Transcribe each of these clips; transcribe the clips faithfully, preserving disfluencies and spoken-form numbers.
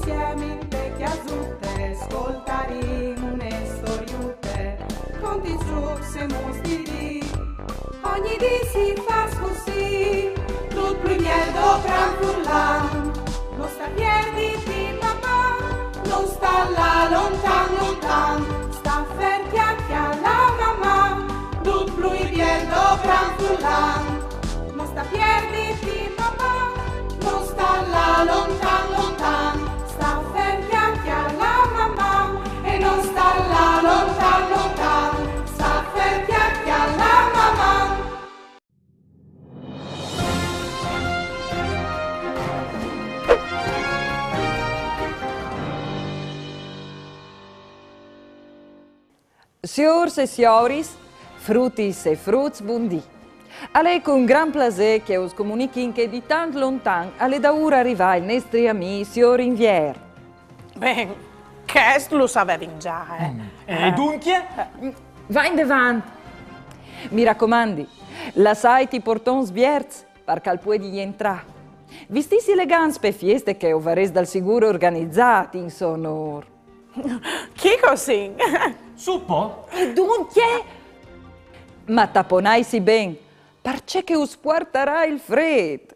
Insiemi in te cjasute, scoltarìn une storiute, con dizux e mustiri. Ogni dì si fâs cussì, dut plui biel doprant furlan. No sta pierditi, mamà, no sta lâ lontan, lontan, sta fer cjale a la mamà, dut plui biel doprant furlan. No sta pierditi, mamà, no sta lâ lontan, lontan, sta fer cjale a la mamà, e no sta lâ lontan, lontan, sta fer cjale a la mamà. Siôrs e sioris, frutis e fruts, bundì. Al è cun grant plasê che us comunichìn che di tant lontan al è daûr a rivâ il nestri amì siôr Invier. Ben, chest lu savevin za, eh. E duncje? Va indevant. Mi racomandi, lassait i portons vierts, par che al puedi jentrâ. Vistîsi elegants pe fieste che o varès dal sigûr organizât in so onôr. Chi cosin? Su po. E duncje? Ma taponaitsi ben, parcè che us puartarà il frêt.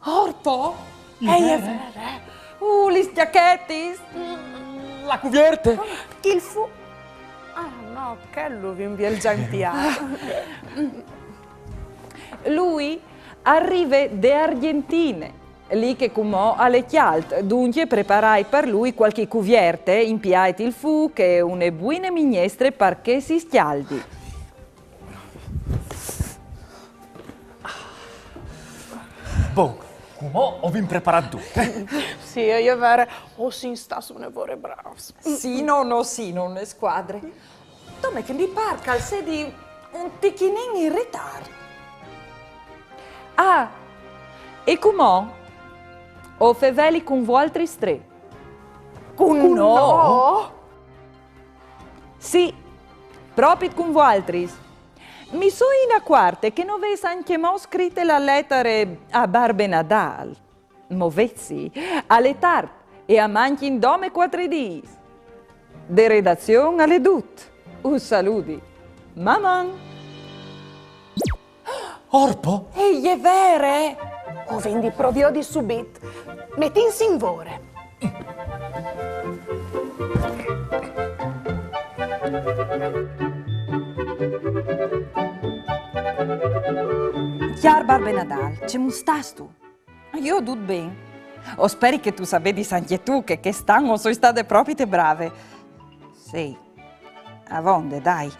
Orpo? Ehi, e je vere. Uh, lis cjachetis. La cuvierte. Il fu... Ah, no, chel lu vin biel za impiât. Lui al rive de Argjentine, li che cumò al è cjalt, duncje preparait par lui cualchi cuvierte, impiait il fûc e une buine mignestre par che si scjaldi. Bon, cumò o vin preparât dut. Sì, e je vere, o sin stâts une vore brâfs. Sì, no, no, sì, no, une scuadre. Dome che mi pâr che al sedi un tichinin in ritart. Ah, e cumò o feveli cun vualtris trê. Cun nô? Sì, propit cun vualtris. Mi soi inacuarte che no vês ancjemò scrite la letare a Barbe Nadâl. Movetsi, al è tart e a mancjin dome cuatri dîs. De redazion al è dut. Us saludi. Maman! Orpo? E je vere! O vin di proviodi subit. Metìnsi in vore. Cjâr Barbe Nadâl, cemût stâstu? Jo dut ben. O speri che tu savedis ancje tu che chest an o soi stade propite brave. Sì. Avonde, dai.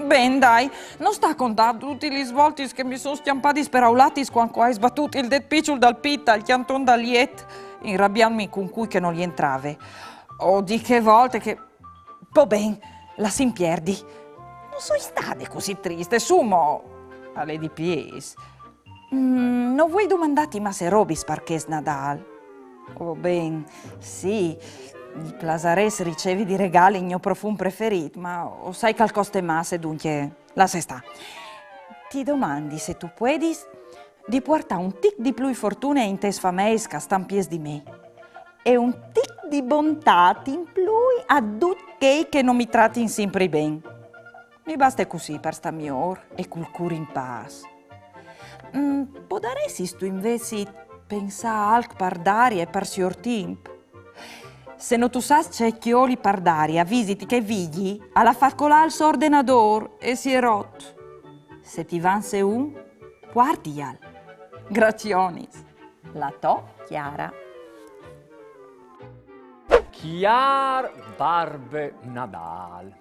Ben, dai, no sta a contâ dutis lis voltis che mi son scjampadis per aulatis cuant che o ai sbatût il det piçul dal pît tal cjanton dal jet, inrabiantmi cun cui che nol jentrave. O di chê volte che... Po ben, lassìn pierdi. No soi stade cussì triste, su mo. Al è di piês. Mm, no vuei domandâti masse robis par chest Nadâl. Oh, ben, sì, mi plasarès ricevi di regâi il gno profum preferît, ma o sai che al coste masse, duncje lasse stâ. Ti domandi se tu puedis di puartâ un tic di plui fortune in tes fameis che a stan piês di me. E un tic di bontât in plui a ducj chei che no mi tratin simpri ben. Mi baste cussì par stâ miôr e cul cûr in pâs. Mm, podaressistu invezit pensâ a alc par Daria e par siôr Timp? Se no tu sâs ce cjoli par Daria, visiti che Vigji al à fat colâ il so ordenadôr e si è rot. Se ti vanze un, puartial. Gracionis. La tô Chiara. Cjâr Barbe Nadâl,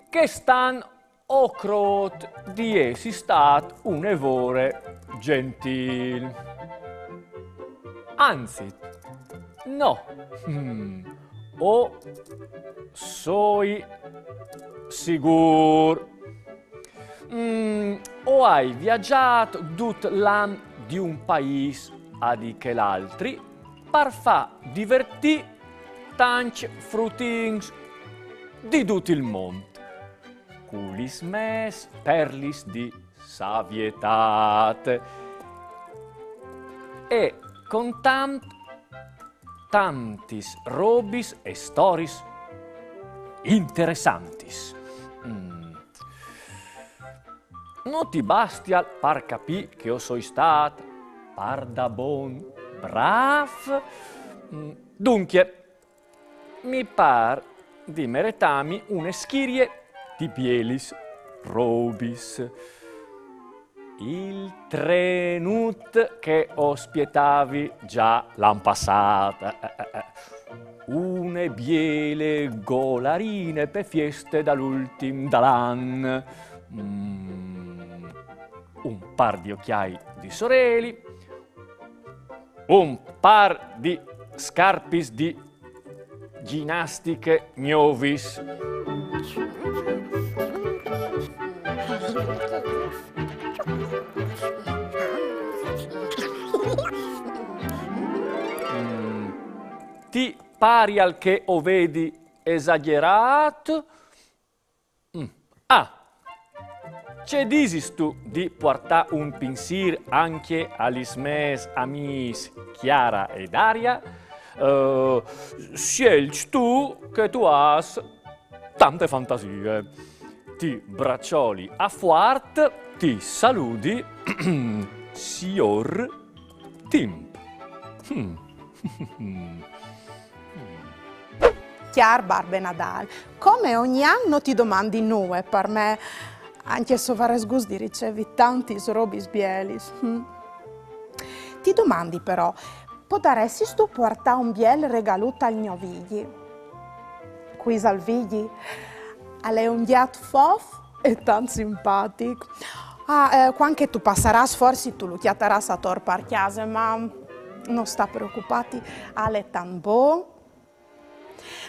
chest an o crôt di jessi stât une vore gjentîl. Anzit, no. Mm. O soi sigûr. Mm, o ai viagjât dut l'an di un paîs a di chel altri par fâ divertî tancj frutins di dut il mont, cu lis mês perlis di savietât. E contant tantis robis e storis interessantis. Mm. No ti bastial par capì che o soi stât pardabon brâf? Mm, duncje, mi pâr di meretâmi une schirie di bielis robis. Il trenut che o spietavi za l'an passât. Eh, eh, eh, eh. Une biele golarine pe fieste dal ultin dal an. Mm, un pâr di ocjâi di soreli, un pâr di scarpis di gjinastiche gnovis. Mm, ti parial che o vedi esagjerât? Mm. Ah! Ce disistu di puartâ un pinsîr ancje a lis mês amiis Chiara e Daria? Eh, sielç tu, che tu âs tante fantasie. Ti braçoli a fuart, ti saludi, siôr Timp. Mm. Cjâr Barbe Nadâl, come ogni an no ti domandi nuie par me, ancje se o varès gust di ricevi tantis robis bielis. Mm. Ti domandi però, podaressistu puartâ un biel regalut al gno Vigji? Cui isal Vigji? Al è un gjat fof e tant simpatic. Ah, eh, cuant che tu passarâs, forsit tu lu cjatarâs ator par cjase, ma no sta preocupâti, al è tant bon,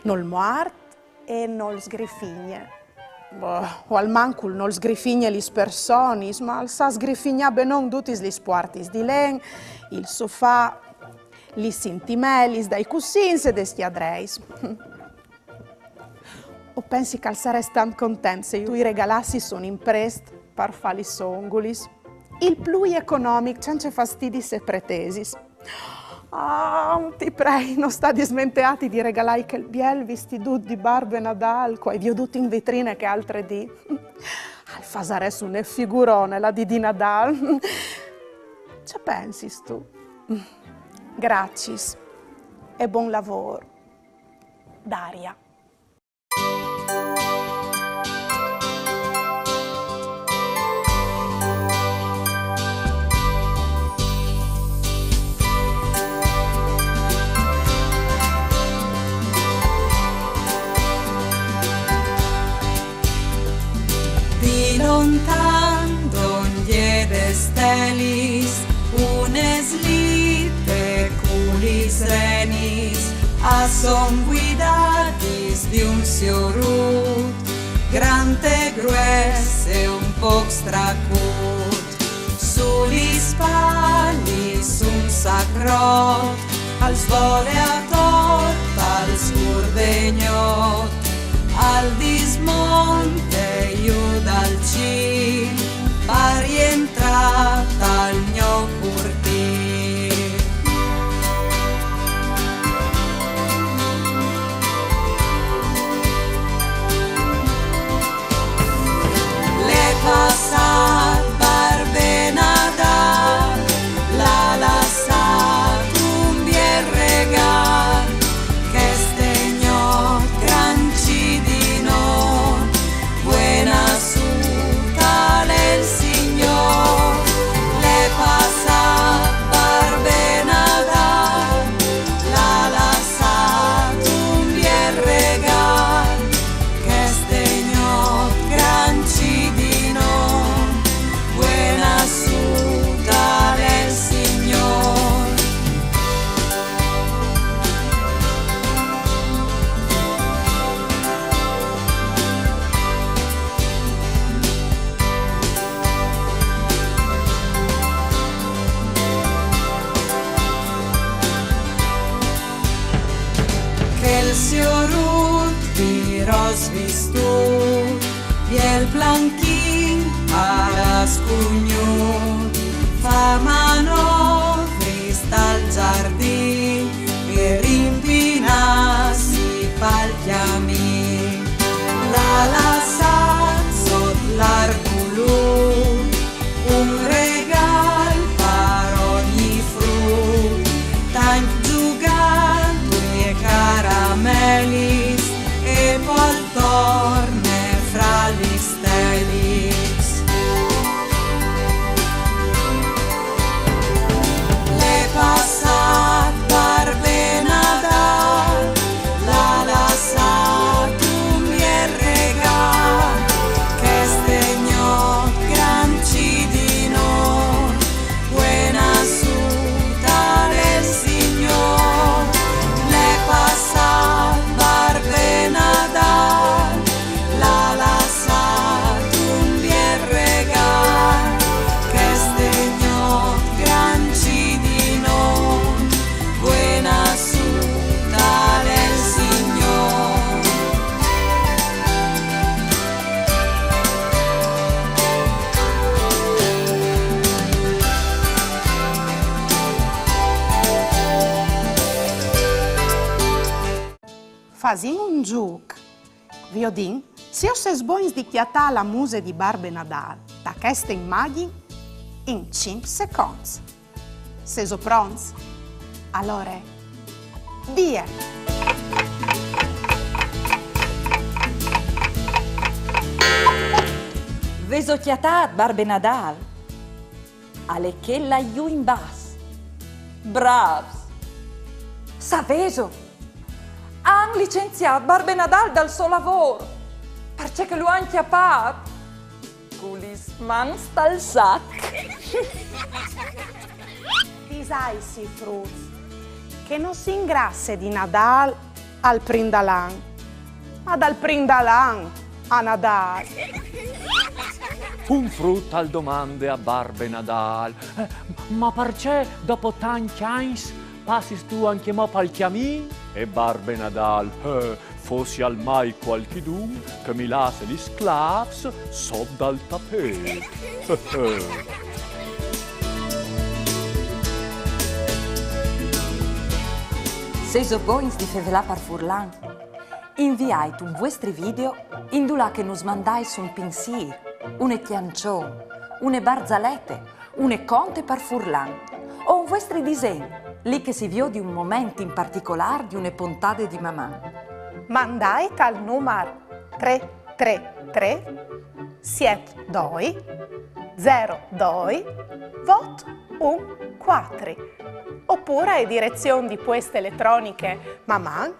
nol muart e nol sgrifigne. Boh, o almancul nol sgrifigne lis personis, ma al sa sgrifignâ benon dutis lis puartis di len, il sofà, lis intimelis dai cussins e des cjadreis. O pensi che al sarès tant content se tu i regalassis un imprest par fâ lis ongulis. Il plui economic, cence fastidis e pretesis. Ah, ti prei, no sta dismenteâti di regalâi chel biel vistidut di Barbe Nadâl che o ai viodût in vitrine chê altre dì. Al fasarès une figurone la dì di Nadâl. Ce pensistu? Graciis e bon lavôr. Daria. Di lontan, dongje des stelis, une slite cu lis renis, a son guidadis di un siorut, grant e grues e un pôc stracut. Su lis spalis un sac rot, al svole ator tal scûr de gnot, al dismonte jù dal cîl, par jentrâ tal gno curtîl. Al è passât Barbe Nadâl, al à lassât un biel regâl, cheste gnot gran cidinot, buena sut al è il Signôr. Al è passât Barbe Nadâl, al à lassât un biel regâl, cheste gnot gran cidinot, buena sut al è il Signôr. Chel siorut di ros vistût, biel planchin al à scugnût, fa manovris tal zardin, e rin Fasìn un zûc. Viodìn se o sês bogns di cjatâ la muse di Barbe Nadâl ta cheste imagjin in cinc seconts. Sêso pronts? Alore, vie! Vêso cjatât Barbe Nadâl? Al è chel là jù in bas. Brâfs! Savêso? A àn licenziât Barbe Nadâl dal so lavôr, parcè che lu àn cjapât cu lis mans tal sac. Disaisi, fruts, che no si ingrasse di Nadâl al prin dal an, ma dal prin dal an a Nadâl. Un frut al domande a Barbe Nadâl: "Eh, ma parcè dopo tancj agns passistu ancjemò pal cjamin?" E Barbe Nadâl: "Eh, fossial mai cualchidun che mi lasse lis clâfs sot dal tapêt." Sêso bogns di fevelâ par furlan? Inviait un vuestri video indulà che nus mandais un pinsîr, une cjançon, une barzalete, une conte par furlan, o un vuestri disen, li che si viodi un moment in particolâr di une pontade di Maman. Mandait al numar trê trê trê siet doi zero doi vot un cuatri, opûr ae direzion di pueste eletroniche maman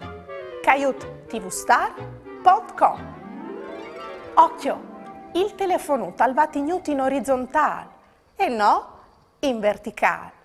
caiut tvstar pont com. Ocjo, il telefonut al va tignût in orizontâl e no in verticâl.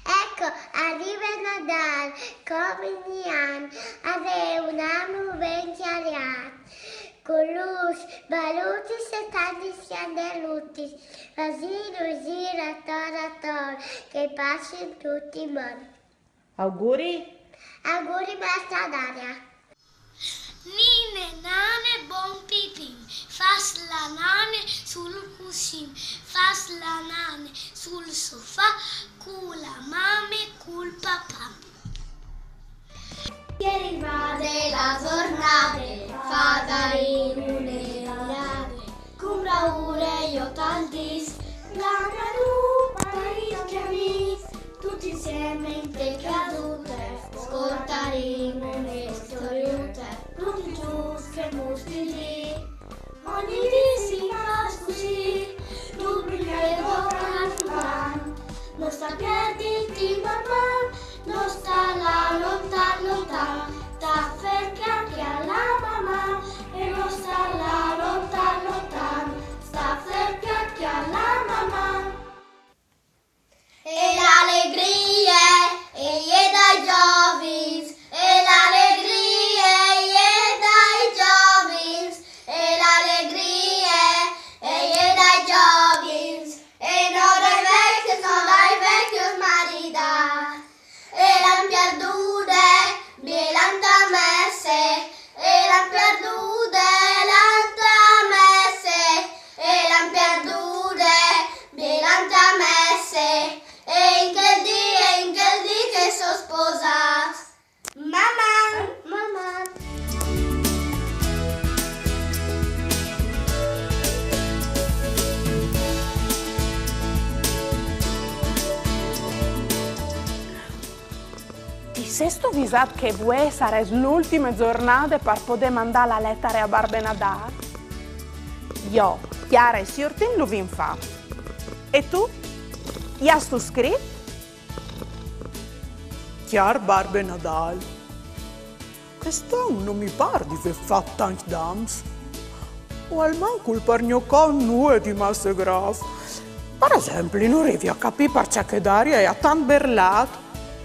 Eco, al rive Nadâl, come ogni an, al è un an ben cjalât, cu lûs, balutis e tantis cjandelutis, fasìn un zîr ator ator, che a passin ducj i mons. Auguri! Auguri, maestra Daria! Nine, nane, bon pipin, fâs la nane sul cussin, fâs la nane sul sofà, cu la mame, cul papà. E rivade la zornade, fasarin une jalade, cun braure jo tal dîs, la galupe e i cjamîs, ducj insiemi inte cjasute, scoltarin une storiute, ducj junts che mustidi. Ogni dì si fâs cussì, tu mi credi, o cantu tant, no sta pierditi, maman, no sta lâ lontan lontan, sta fer cjache a la maman, e no sta lâ lontan lontan, sta fer cjache a la maman. E la alegrie e je dai zovins, e la alegrie e je dai zovins, e la alegrie e je dai zovins, e no dai vecjos, no dai vecjos maridâts. E l'an pierdude, biel ant a messe, e l'an pierdude, l'ant a messe, e l'an pierdude, biel ant a messe, e in chel dì, e in chel dì che a son sposâts. Maman! Maman! Ti sêstu visât che vuê e sarès la ultime zornade par podê mandâ la letare a Barbe Nadâl? Jo, Chiara e Siortin lu vin fat. E tu? Ju âstu scrit? Cjâr Barbe Nadâl, chest an no mi pâr di vê fat tancj dams. O almancul par gno cont nuie di masse grâf. Par esempli, no rivi a capî parcè che Daria e à tant berlât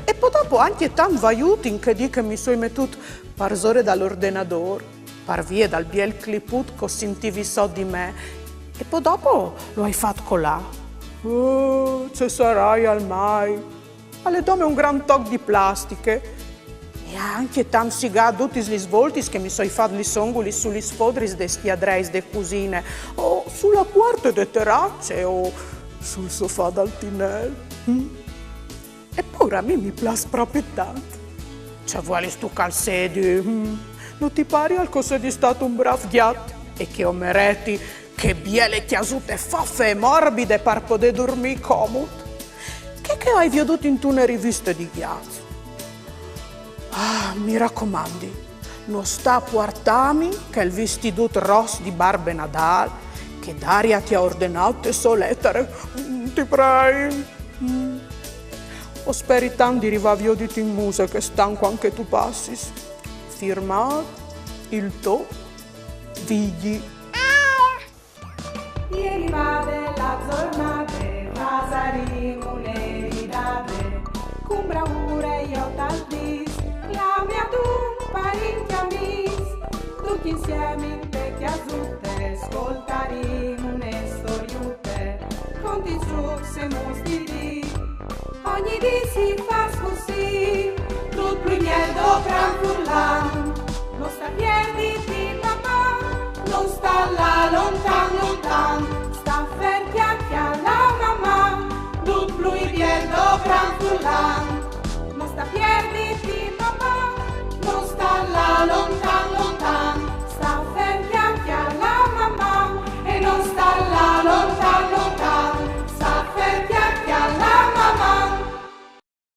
e po dopo ancje tant vaiût in chê dì che mi soi metût parsore dal ordenadôr, par vie dal biel cliput che o sintivi sot di me, E po dopo lu ai fat colâ. Oh, ce saraial mai? Al è dome un grant toc di plastiche. E à ancje tant sigât dutis lis voltis che mi soi fat lis ongulis su lis fodris des cjadreis de cusine, o su la puarte de terace, o sul sofà dal tinel. Mm? E pûr a mi mi plâs propit tant. Ce vuelistu che al sedi? Mm? No ti parial che o sedi stât un brâf gjat e che o mereti chê biele cjasute fofe e morbide par podê durmî comut? Chê che o ai viodût intune riviste di gjats. Ah, mi racomandi, no sta a puartâmi chel vistidut ros di Barbe Nadâl che Daria ti à ordenât te sô letare. Mm, ti prei. Mm. O speri tant di rivâ a vioditi in muse chest an cuant che tu passis. Firmât, il to Vigji. E rivade la zornade, fasarìn une ridade, cun braure jo tal dîs, clame adun parint e amîs, ducj insiemi inte cjasute, scoltarìn une storiute, contis, zûcs e muts di dì. Ogni dì si fâs cussì, dut plui biel dal gran furlan,